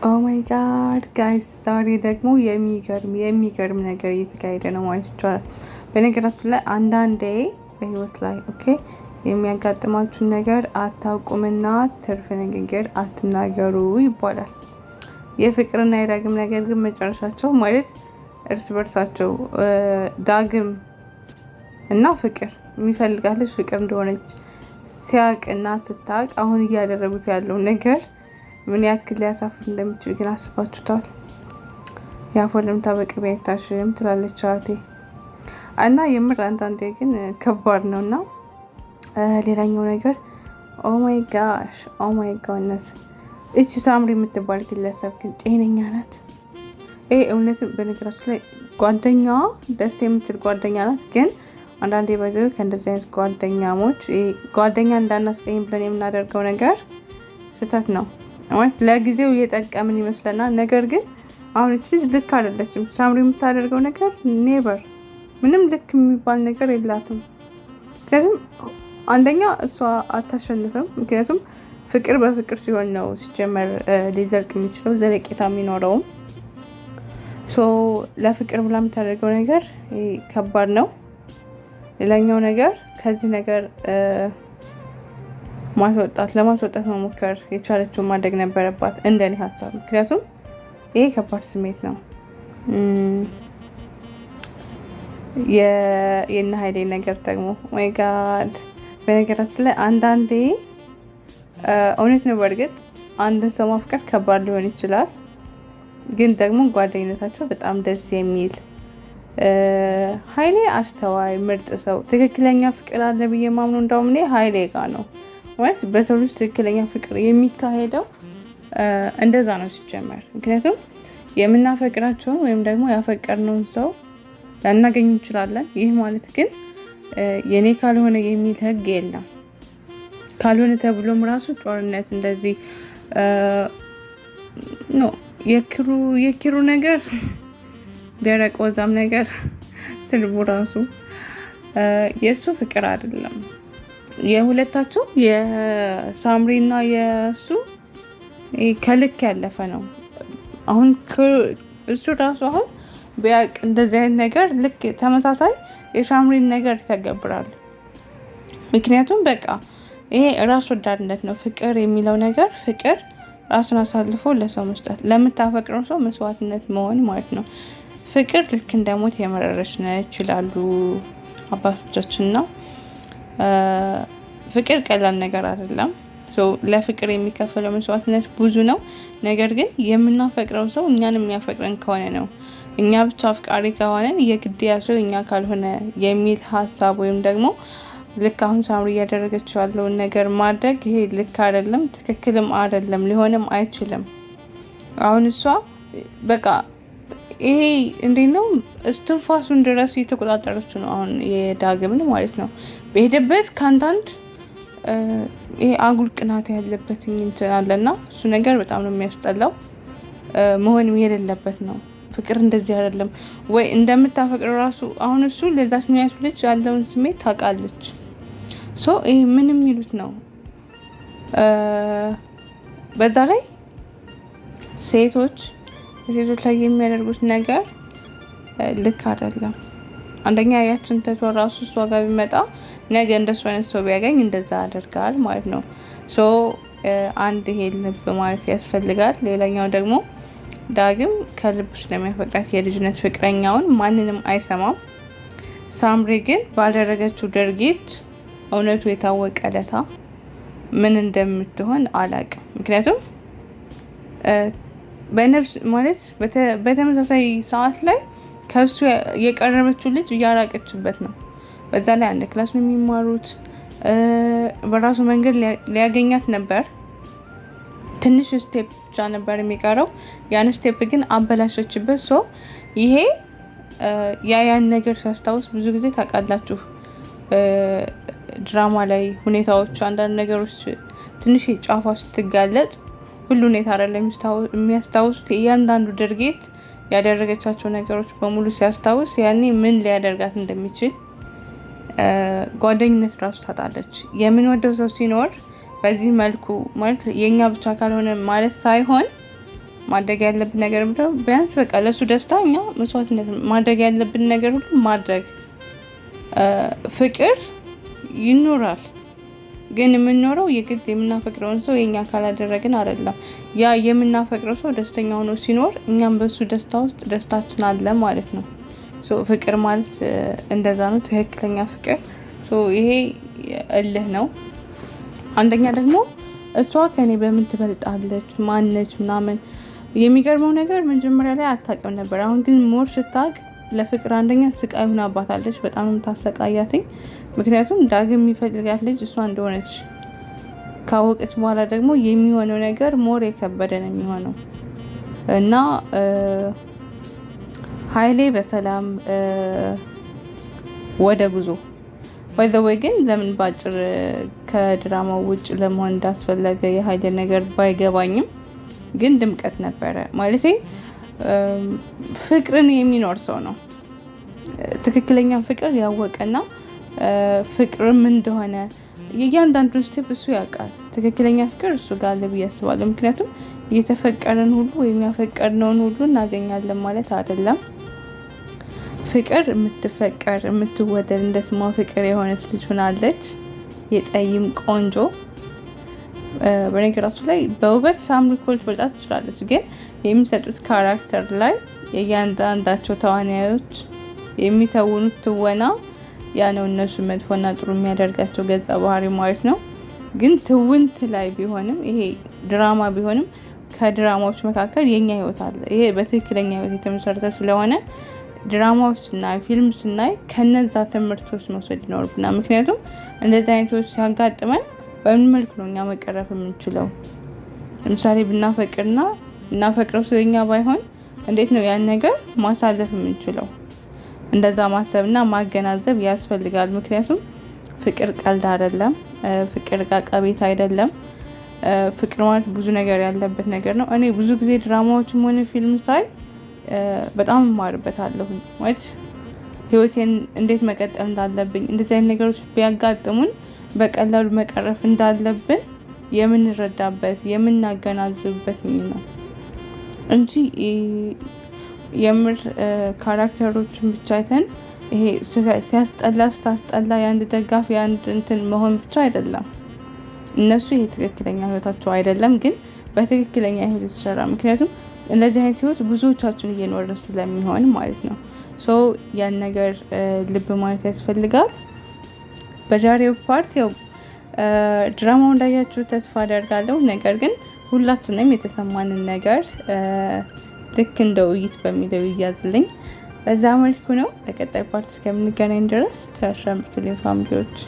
Oh my God guys፣ ዛሬ ደግሞ የሚገርም የሚገርም ነገር እየተካሄደ ነው ማለት ይቻላል። በነገራችን ላይ አንዳንዴ በህይወት ላይ okay የሚያጋጥማችሁን ነገር አታውቁምና ትርፍ ንግግር አትናገሩ ይባላል። የፍቅርና የዳግም ነገር ግን መጨረሻቸው ማለት እርስ በርሳቸው ዳግም እና ፍቅር የሚፈልጋት ልጅ ፍቅር እንደሆነች ሲያቅና ስታቅ አሁን እያደረጉት ያለው ነገር ምን ያክል ሊያሳፍር እንደሚችል ግን አስባችሁታል? የአፍ ወለምታ በቅቤ አይታሽም ትላለች አያቴ። እና የምር አንዳንዴ ግን ከባድ ነው። እና ሌላኛው ነገር oh my gosh, oh my goodness፣ እቺ ሳምሪ የምትባል ግለሰብ ግን ጤነኛ ናት? ይሄ እውነትም በነገራችን ላይ ጓደኛዋ ደስ የምትል ጓደኛ ናት። ግን አንዳንዴ በዚ ከእንደዚህ አይነት ጓደኛሞች ጓደኛ እንዳናስቀይም ብለን የምናደርገው ነገር ስህተት ነው። ማለት ለጊዜው እየጠቀምን ይመስለናል። ነገር ግን አሁን እቺ ልጅ ልክ አይደለችም። ሳምሪ የምታደርገው ነገር never ምንም ልክ የሚባል ነገር የላትም። ምክንያቱም አንደኛ እሷ አታሸንፍም። ምክንያቱም ፍቅር በፍቅር ሲሆን ነው ሲጀመር ሊዘልቅ የሚችለው፣ ዘለቄታ የሚኖረውም። So ለፍቅር ብላ የምታደርገው ነገር ከባድ ነው። ሌላኛው ነገር ከዚህ ነገር ማስወጣት ለማስወጣት መሞከር የቻለችውን ማድረግ ነበረባት እንደኔ ሀሳብ። ምክንያቱም ይሄ ከባድ ስሜት ነው። የእነ ሀይሌ ነገር ደግሞ my God። በነገራችን ላይ አንዳንዴ እውነት ነው፣ በእርግጥ አንድን ሰው ማፍቀር ከባድ ሊሆን ይችላል። ግን ደግሞ ጓደኝነታቸው በጣም ደስ የሚል፣ ሀይሌ አስተዋይ ምርጥ ሰው፣ ትክክለኛ ፍቅር አለ ብዬ ማምኑ እንዳውም እኔ ሀይሌ ጋ ነው። ማለት በሰው ልጅ ትክክለኛ ፍቅር የሚካሄደው እንደዛ ነው ሲጀመር። ምክንያቱም የምናፈቅራቸውን ወይም ደግሞ ያፈቀርነውን ሰው ላናገኝ እንችላለን። ይህ ማለት ግን የኔ ካልሆነ የሚል ህግ የለም። ካልሆነ ተብሎም ራሱ ጦርነት እንደዚህ no። የኪሩ ነገር ደረቅ ወዛም ነገር ስልቡ ራሱ የእሱ ፍቅር አይደለም። የሁለታቸው የሳምሪና የእሱ ከልክ ያለፈ ነው። አሁን እሱ ራሱ አሁን ቢያቅ እንደዚህ አይነት ነገር ልክ ተመሳሳይ የሳምሪን ነገር ይተገብራል። ምክንያቱም በቃ ይሄ ራስ ወዳድነት ነው። ፍቅር የሚለው ነገር ፍቅር ራስን አሳልፎ ለሰው መስጠት፣ ለምታፈቅረው ሰው መስዋዕትነት መሆን ማለት ነው። ፍቅር ልክ እንደ ሞት የመረረች ነች ይላሉ አባቶቻችን ነው። ፍቅር ቀላል ነገር አይደለም። ለፍቅር የሚከፈለው መስዋዕትነት ብዙ ነው። ነገር ግን የምናፈቅረው ሰው እኛን የሚያፈቅረን ከሆነ ነው። እኛ ብቻ አፍቃሪ ከሆነን የግድያ ሰው እኛ ካልሆነ የሚል ሀሳብ ወይም ደግሞ ልክ አሁን ሳምሪ እያደረገችው ያለውን ነገር ማድረግ ይሄ ልክ አይደለም፣ ትክክልም አይደለም፣ ሊሆንም አይችልም። አሁን እሷ በቃ ይሄ እንዴት ነው እስትንፋሱን ድረስ እየተቆጣጠረችው ነው አሁን የዳግምን ማለት ነው። በሄደበት ከአንዳንድ ይሄ አጉል ቅናት ያለበት እንትን አለና እሱ ነገር በጣም ነው የሚያስጠላው። መሆንም የሌለበት ነው። ፍቅር እንደዚህ አይደለም ወይ እንደምታፈቅረው ራሱ አሁን እሱ ለዛችኛይቱ ልጅ ያለውን ስሜት ታውቃለች። So ይሄ ምን የሚሉት ነው? በዛ ላይ ሴቶች ሴቶች ላይ የሚያደርጉት ነገር ልክ አይደለም። አንደኛ ያችን ተቷ ራሱ እሷ ጋር ቢመጣ ነገ እንደሱ አይነት ሰው ቢያገኝ እንደዛ ያደርጋል ማለት ነው። So አንድ ይሄ ልብ ማለት ያስፈልጋል። ሌላኛው ደግሞ ዳግም ከልብ ስለሚያፈቅራት የልጅነት ፍቅረኛውን ማንንም አይሰማም። ሳምሪ ግን ባደረገችው ድርጊት እውነቱ የታወቀ ለታ ምን እንደምትሆን አላቅም። ምክንያቱም በነፍስ ማለት በተመሳሳይ ሰዓት ላይ ከሱ የቀረበችው ልጅ እያራቀችበት ነው። በዛ ላይ አንድ class ነው የሚማሩት። በራሱ መንገድ ሊያገኛት ነበር። ትንሽ step ብቻ ነበር የሚቀረው። ያን step ግን አበላሸችበት። So ይሄ ያን ነገር ሲያስታውስ ብዙ ጊዜ ታውቃላችሁ፣ ድራማ ላይ ሁኔታዎች አንዳንድ ነገሮች ትንሽ ጫፏ ስትጋለጥ ሁሉ ሁኔታ አይደለም የሚያስታውሱት፣ እያንዳንዱ ድርጊት ያደረገቻቸው ነገሮች በሙሉ ሲያስታውስ ያኔ ምን ሊያደርጋት እንደሚችል ጓደኝነት ራሱ ታጣለች። የምንወደው ሰው ሲኖር በዚህ መልኩ ማለት የእኛ ብቻ ካልሆነ ማለት ሳይሆን ማድረግ ያለብን ነገር ምንድነው? ቢያንስ በቃ ለሱ ደስታ እኛ መስዋዕትነት ማድረግ ያለብን ነገር ሁሉ ማድረግ። ፍቅር ይኖራል፣ ግን የምንኖረው የግድ የምናፈቅረውን ሰው የኛ ካላደረግን አይደለም። ያ የምናፈቅረው ሰው ደስተኛ ሆኖ ሲኖር እኛም በሱ ደስታ ውስጥ ደስታችን አለ ማለት ነው። ፍቅር ማለት እንደዛ ነው፣ ትክክለኛ ፍቅር። ይሄ እልህ ነው። አንደኛ ደግሞ እሷ ከኔ በምን ትበልጣለች፣ ማነች ምናምን። የሚገርመው ነገር መጀመሪያ ላይ አታውቅም ነበር። አሁን ግን more ስታውቅ ለፍቅር አንደኛ ስቃይ ሆናባታለች። በጣም የምታሰቃያትኝ። ምክንያቱም ዳግም የሚፈልጋት ልጅ እሷ እንደሆነች ካወቀች በኋላ ደግሞ የሚሆነው ነገር more የከበደ ነው የሚሆነው። እና ሀይሌ በሰላም ወደ ጉዞ። By the way ግን ለምን ባጭር ከድራማው ውጭ ለመሆን እንዳስፈለገ የሀይሌ ነገር ባይገባኝም ግን ድምቀት ነበረ። ማለቴ ፍቅርን የሚኖር ሰው ነው። ትክክለኛ ፍቅር ያወቀና ፍቅርም እንደሆነ የእያንዳንዱን step እሱ ያውቃል። ትክክለኛ ፍቅር እሱ ጋር አለ ብዬ አስባለሁ። ምክንያቱም የተፈቀረን ሁሉ ወይም ያፈቀርነውን ሁሉ እናገኛለን ማለት አይደለም። ፍቅር የምትፈቀር፣ የምትወደድ፣ እንደ ስሟ ፍቅር የሆነች ልጅ ሆናለች። የጠይም ቆንጆ። በነገራችን ላይ በውበት ሳምሪ እኮ ልትበልጣት ትችላለች። ግን የሚሰጡት character ላይ የእያንዳንዳቸው ተዋናዮች የሚተውኑት ትወና ያ ነው እነሱ መጥፎና ጥሩ የሚያደርጋቸው ገጸ ባህሪ ማለት ነው። ግን ትውንት ላይ ቢሆንም፣ ይሄ ድራማ ቢሆንም ከድራማዎች መካከል የኛ ህይወት አለ። ይሄ በትክክለኛ ህይወት የተመሰረተ ስለሆነ ድራማዎች ስናይ፣ ፊልም ስናይ ከነዛ ትምህርቶች መውሰድ ይኖርብናል። ምክንያቱም እንደዚህ አይነቶች ሲያጋጥመን በምን መልኩ ነው እኛ መቀረፍ የምንችለው? ለምሳሌ ብናፈቅርና እናፈቅረው ሰው የኛ ባይሆን እንዴት ነው ያን ነገር ማሳለፍ የምንችለው? እንደዛ ማሰብና ማገናዘብ ያስፈልጋል። ምክንያቱም ፍቅር ቀልድ አይደለም። ፍቅር ዕቃ ቤት አይደለም። ፍቅር ማለት ብዙ ነገር ያለበት ነገር ነው። እኔ ብዙ ጊዜ ድራማዎችም ሆነ ፊልም ሳይ በጣም እማርበታለሁ። ማለት ህይወቴን እንዴት መቀጠል እንዳለብኝ፣ እንደዚህ አይነት ነገሮች ቢያጋጥሙን በቀላሉ መቀረፍ እንዳለብን የምንረዳበት፣ የምናገናዝብበት ነው እንጂ የምር character ኦችን ብቻ አይተን ይሄ ሲያስጠላ ስታስጠላ የአንድ ደጋፊ፣ የአንድ እንትን መሆን ብቻ አይደለም። እነሱ ይሄ ትክክለኛ ህይወታቸው አይደለም፣ ግን በትክክለኛ ህይወት የተሰራ፣ ምክንያቱም እንደዚህ አይነት ህይወት ብዙዎቻችን እየኖርን ስለሚሆን ማለት ነው። So ያን ነገር ልብ ማለት ያስፈልጋል። በዛሬው part ያው ድራማው እንዳያችሁ ተስፋ አደርጋለሁ። ነገር ግን ሁላችንም የተሰማንን ነገር ልክ እንደ ውይይት በሚለው ይያዝልኝ። በዛ መልኩ ነው። በቀጣይ part እስከምንገናኝ ድረስ ቸር ሰንብቱልኝ family ዎች።